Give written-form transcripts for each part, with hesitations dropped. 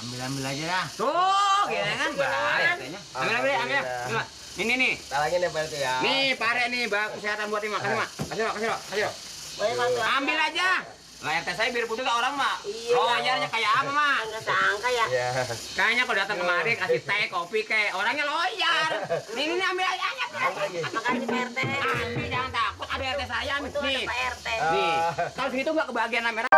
Ambil aja dah. Tuh, gini kan baik katanya. Ambil. Ini nih. Talangin ya Pak RT ya. Nih, pare nih, bak kesehatan buat Ima. Kasih, Mak. Ambil aja. Lah RT saya biar putih ke orang, Mak. Iya. Loyalnya kayak apa, Mak? Enggak sangka ya. Iya. Kayaknya kalau datang kemari kasih teh, kopi kayak orangnya loyal. Nih, ambil aja. Makasih Pak RT. Ambil, jangan takut. Ada RT saya nih. Untung ada Pak RT. Nih, kalau segitu nggak kebagian merah.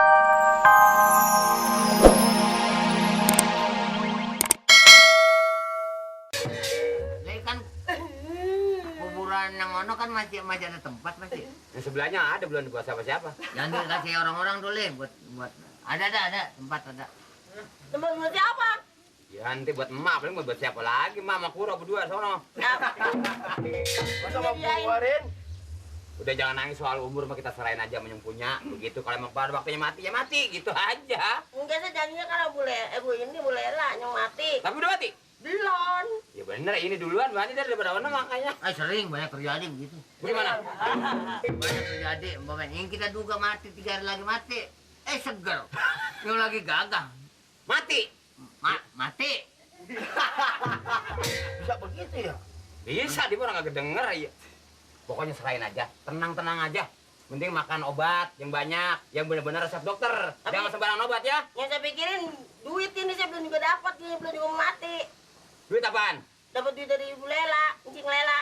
Ini kan kuburan yang ono kan masih ada tempat masih. Yang sebelahnya ada belum dibuat siapa-siapa. Jangan dikasih orang-orang dulu buat ada tempat ada. Tempat buat siapa? Ya nanti buat emak, paling buat siapa lagi, emak sama Kuro berdua sono. Masa mau keluarin? Udah jangan nangis soal umur, mah kita serahin aja sama yang punya. Begitu kalau emang pada waktunya mati ya mati, gitu aja. Enggak saya janjinya kalau Bu Lela yang mati. Tapi udah mati. Belum. Ya bener, ini duluan mati daripada mana makanya. Sering banyak terjadi begitu. Gimana? Banyak terjadi, umpamanya yang kita duga mati 3 hari lagi mati. Seger. Yang lagi gagah. Mati. Mati. Bisa begitu ya? Bisa, dia orang nggak kedenger ya. Pokoknya serahin aja, tenang aja. Mending makan obat yang banyak, yang benar-benar resep dokter. Jangan sembarang obat ya. Yang saya pikirin duit ini saya belum juga dapat, ini belum juga mati. Duit apaan? Dapat duit dari Ibu Lela, Encing Lela.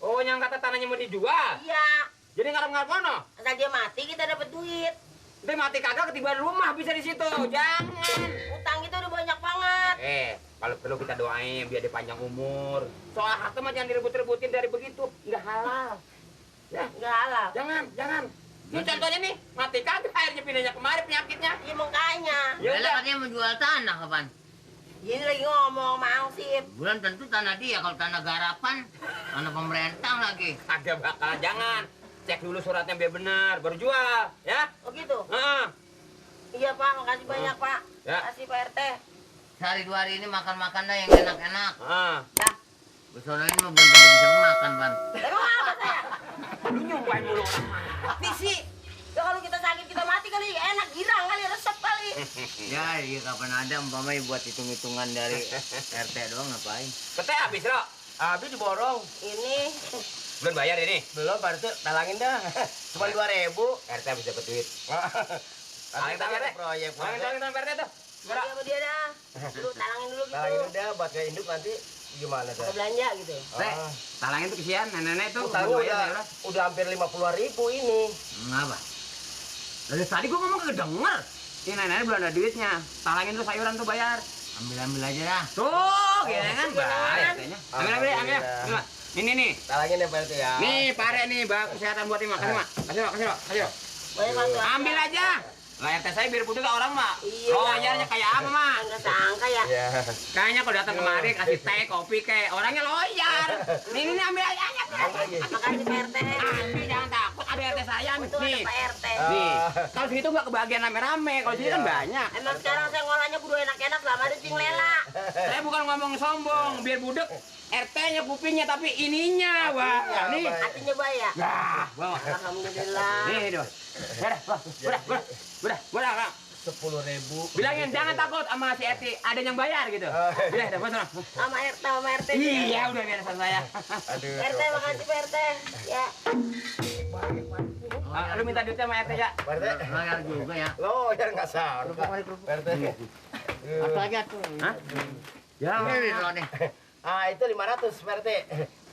Oh, yang kata tanahnya mau dijual. Iya. Jadi ngarep-ngarep mana? Asal dia mati kita dapat duit. Dia mati kagak ketiban rumah bisa di situ. Jangan. Utang itu udah banyak banget. Kalau perlu kita doain biar dia panjang umur. Soal harta mah jangan direbut-rebutin dari begitu. Nggak halal. Ya, Enggak halal. jangan. Ini contohnya nih, mati kagak airnya pindahnya kemari penyakitnya. Iya makanya. Ya Bella udah. katanya mau jual tanah kapan? Ini lagi ngomong sama Angsip. Bulan tentu tanah dia, kalau tanah garapan, tanah pemerintah lagi. Kagak bakal, jangan. Cek dulu suratnya biar benar, baru jual, ya? Oh gitu? Heeh. Iya Pak, makasih banyak Pak. Ya. Makasih Pak RT. Sehari 2 hari ini makan dah yang enak-enak. Heeh. Dah. Besono ini mah belum tentu bisa makan, Ban. Emang apa saya? Lu nyumpahin mulu orang mati sih. Ya kalau kita sakit kita mati kali enak, girang kali, resep kali. Ya, iya kapan ada umpamanya buat hitung-hitungan dari RT doang ngapain? Pete habis lo. Habis diborong. Ini Belum bayar ini. Belum Pak RT, talangin dah. Cuma 2.000. RT habis dapat duit. Talangin Talangin, tangan Pak. proyek Pak RT. Talangin RT tuh. lagi sama dia dah. Dulu talangin dulu gitu. Talangin udah buat ke induk nanti gimana Mau dah? belanja gitu. Teh, talangin tuh kesian nenek-nenek tuh. Utangnya belum bayar, udah hampir 50.000 ini. Ngapa? Dari tadi gua ngomong kedenger. Ini nenek belum ada duitnya. Talangin tuh sayuran tuh bayar. Ambil aja dah. Tuh, gini kan baik katanya. Ambil. Alhamdulillah. Ini nih. Talangin ya Pak RT ya. Nih, pare nih, bak kesehatan buat Ima. Kasih. Boleh bantu. Ambil aja. Lah RT saya biar putih ke orang, Mak. Iya. Loyalnya kayak apa, Mak? Enggak sangka ya. Iya. Kayaknya kalau datang kemari kasih teh, kopi kayak orangnya loyal. Nih, ambil aja. Makasih Pak RT. Ambil, jangan takut. Ada RT saya Untung ada nih. Pak RT. Nih, kalau segitu nggak kebagian rame-rame. Kalau sini kan banyak. Emang sekarang saya ngolahnya kudu enak-enak selama ada Encing Lela. Saya bukan ngomong sombong, biar budek RT-nya kupingnya tapi ininya, wah. Nih. Hatinya bayar. Nah, bawa. Alhamdulillah. Nih, Dos. Udah, Kang. 10.000. Bilangin jangan takut sama si RT, ada yang bayar gitu. Udah, dapat sana. Sama RT. Iya, udah biar sama saya. Aduh. RT makasih Pak RT. Ya. Lu minta duitnya sama RT ya? Pak RT. Loyal juga ya. Loyal nggak salah. Pak RT. Apa aja tuh? Hah? Ya, Ini lo nih. Itu 500 Pak RT.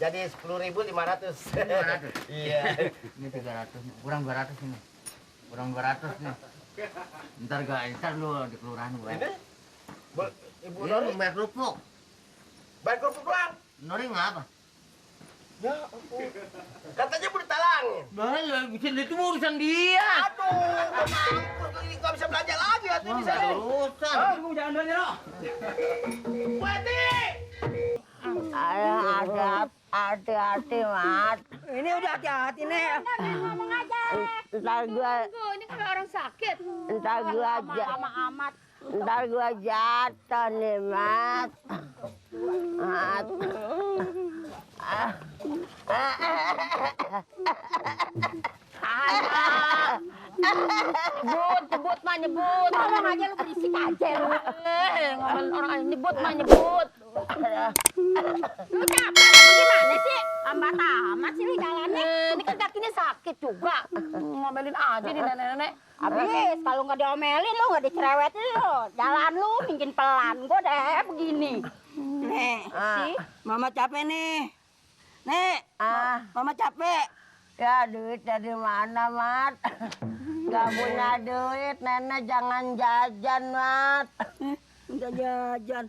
Jadi 10.500. 500. Iya. Ini 300. Kurang 200 ini. Kurang 200 nih. Ntar lu di kelurahan gue. Ini? Ibu Ini Nori, lu bayar kerupuk. bayar kerupuk doang. Nori ngapa? Ya ampun. Katanya mau ditalangin. Nah, bisa itu urusan dia. Aduh, mampu. Ini nggak bisa belanja lagi hati Wah, di sana. nggak ada urusan. Tunggu jangan dulu lo. Hati-hati, Mat. Ini udah hati-hati nih. Ngomong aja. Ntar gua, Ini kan orang sakit. ntar gua aja. Amat. Ntar gua jatuh nih, Mat. Mat. Nyebut mah nyebut. Ngomong aja lu berisik aja lu. Ngomong orang aja nyebut mah nyebut. Lu capek apa gimana sih? Lambat amat sih lu jalannya. Ini kan kakinya sakit juga. Ngomelin aja di nenek-nenek. Habis kalau nggak diomelin lu nggak dicerewetin lu. Jalan lu mungkin pelan. Gua deh begini. Nek, Sih. Mama capek nih. Nek, Mama capek. Ya duit dari mana, Mat? Gak punya duit, nenek jangan jajan, Mat. Udah jajan.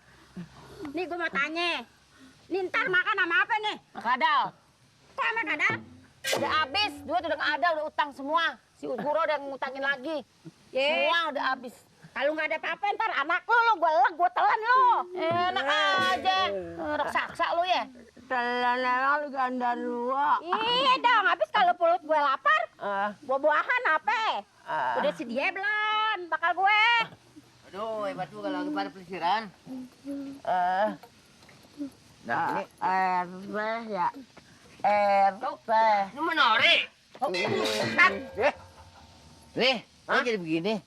Nih gua mau tanya. Nih ntar makan sama apa nih? Makadal. Kok sama kadal? Udah habis, duit udah nggak ada, udah utang semua. Si Guru udah ngutangin lagi. Semua udah habis. Kalau nggak ada apa-apa ntar anak lu gua telan lu. Enak aja. Raksasa lu ya. Telan emang lu ganda dua. Iya dong, habis kalau perut gue lapar, buah-buahan apa? Udah sedia belum bakal gue? Aduh, hebat juga lagi pada pelesiran. Nah, ini Air teh ya. Air teh. ini menori. Nih, kok jadi begini?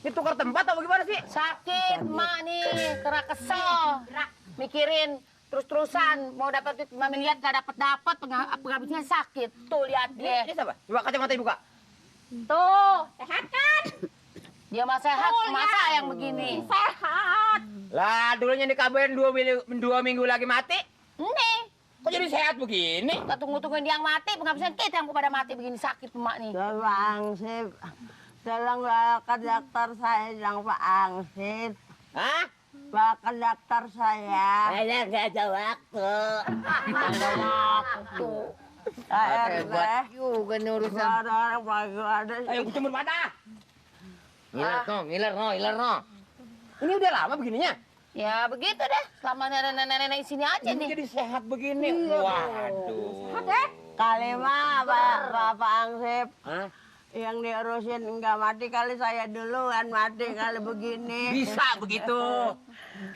Ini tukar tempat atau gimana sih? Sakit, mak nih, karena kesel. Mikirin terus-terusan, mau dapat duit 5 miliar gak dapat, penghabisnya sakit. Tuh lihat dia. Ini siapa? Coba kacamata dibuka. Tuh, sehat kan? Dia mah sehat, Tuh, masa lihat. yang begini? Sehat. Lah, dulunya dikabarin 2 minggu lagi mati. Nih, Kok jadi sehat begini? kita tunggu-tungguin dia yang mati, penghabisan kita yang pada mati begini sakit emak nih. Pak Angsip. Tolong bawa ke dokter saya dong, Pak Angsip. Hah? Bawa ke dokter saya. Saya nggak ada waktu. Air Hebat teh. juga nih urusan. Barang pagi ada. Ayo jemur mata. Ngiler no. Ini udah lama begininya. Ya begitu deh, selama nenek-nenek di sini aja Ini nih. jadi sehat begini. Waduh. Kali mah Bapak Angsip. Hah? Yang diurusin enggak mati kali saya duluan mati kali begini. Bisa begitu.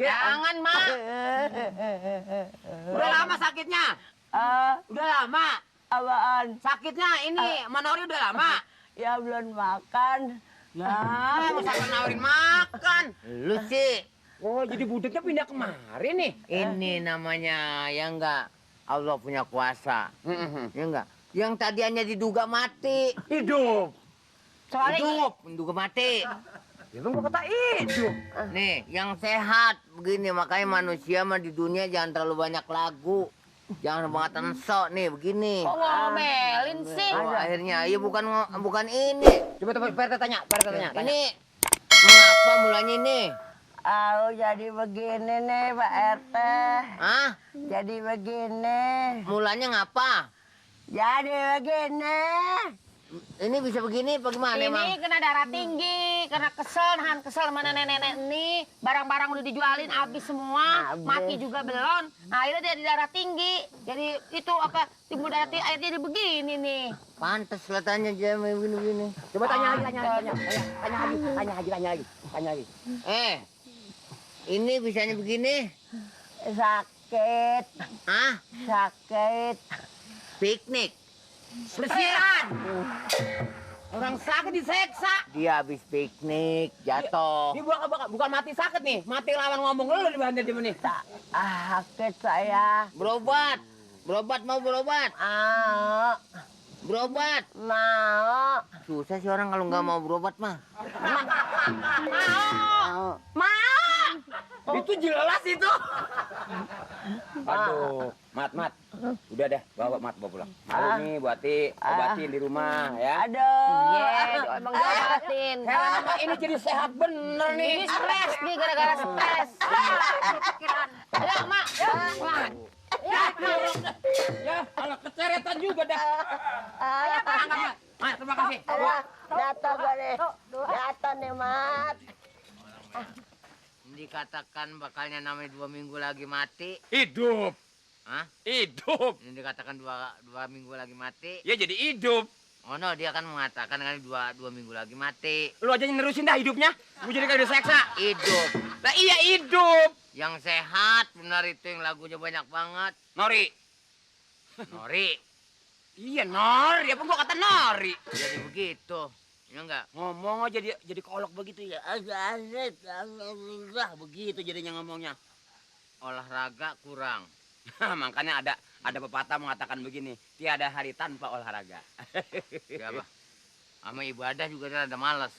Jangan, Mak. Udah lama sakitnya. Udah lama. Apaan? Sakitnya ini Manori udah lama. Ya belum makan. Nah, masa nawarin makan. Lu sih, Oh, jadi budeknya pindah kemari nih. ini namanya ya enggak Allah punya kuasa. Ya enggak? Yang tadi hanya diduga mati. Hidup. Soalnya Hidup, menduga mati. Ya kan gua kata hidup. Nih, yang sehat begini makanya manusia mah di dunia jangan terlalu banyak lagu. Jangan banget ensok nih begini. kok ngomelin sih? Oh, akhirnya iya bukan ini. Coba Pak RT tanya, tanya. Ini mengapa mulanya ini? Aku jadi begini nih Pak RT. Hah? Jadi begini. Mulanya ngapa? Jadi begini. Ini bisa begini apa gimana emang? Ini kena darah tinggi, karena nahan kesel sama nenek-nenek ini. Barang-barang udah dijualin habis semua, Habis. mati juga belum. Nah, akhirnya dia di darah tinggi. Jadi itu apa, timbul darah tinggi, akhirnya jadi begini nih. Pantes kelihatannya dia begini-begini. Coba tanya lagi. Ini bisanya begini? Sakit. Hah? Sakit. Piknik. Pelesiran. Orang sakit diseksa. Dia habis piknik, jatuh. Ini bukan mati sakit nih, mati lawan ngomong lu di bandar di mana? Sakit saya. Berobat. Mau berobat. Berobat. Mau. Susah sih orang kalau nggak mau berobat mah. Itu jelas itu. Aduh, Mat. Udah deh, bawa pulang. Baru nih obatin di rumah ya. Aduh. Iya, emang diobatin. Heran apa ini jadi sehat bener nih. Ini stres nih, gara-gara stres. Pikiran. Ayo, Mak. Wah. Ya, kalau keceretan juga dah. Ayo, Mat. Mat, terima kasih. Jatuh gue nih. Jatuh nih, Mat. Dikatakan bakalnya namanya 2 minggu lagi mati. Hidup. Hah? Hidup. Ini dikatakan dua minggu lagi mati. Ya jadi hidup. Oh no, dia kan mengatakan kan dua minggu lagi mati. Lu aja yang nerusin dah hidupnya. Gue jadi kayak diseksa. Hidup. Lah iya hidup. Yang sehat benar itu yang lagunya banyak banget. Nori. Iya, Nori. Apa gua kata Nori? Jadi begitu. Ya enggak? Ngomong aja jadi kolok begitu ya. Asik, begitu jadinya ngomongnya. Olahraga kurang. Makanya ada pepatah mengatakan begini, tiada hari tanpa olahraga. Ya, Bah. Sama ibadah juga dia ada malas.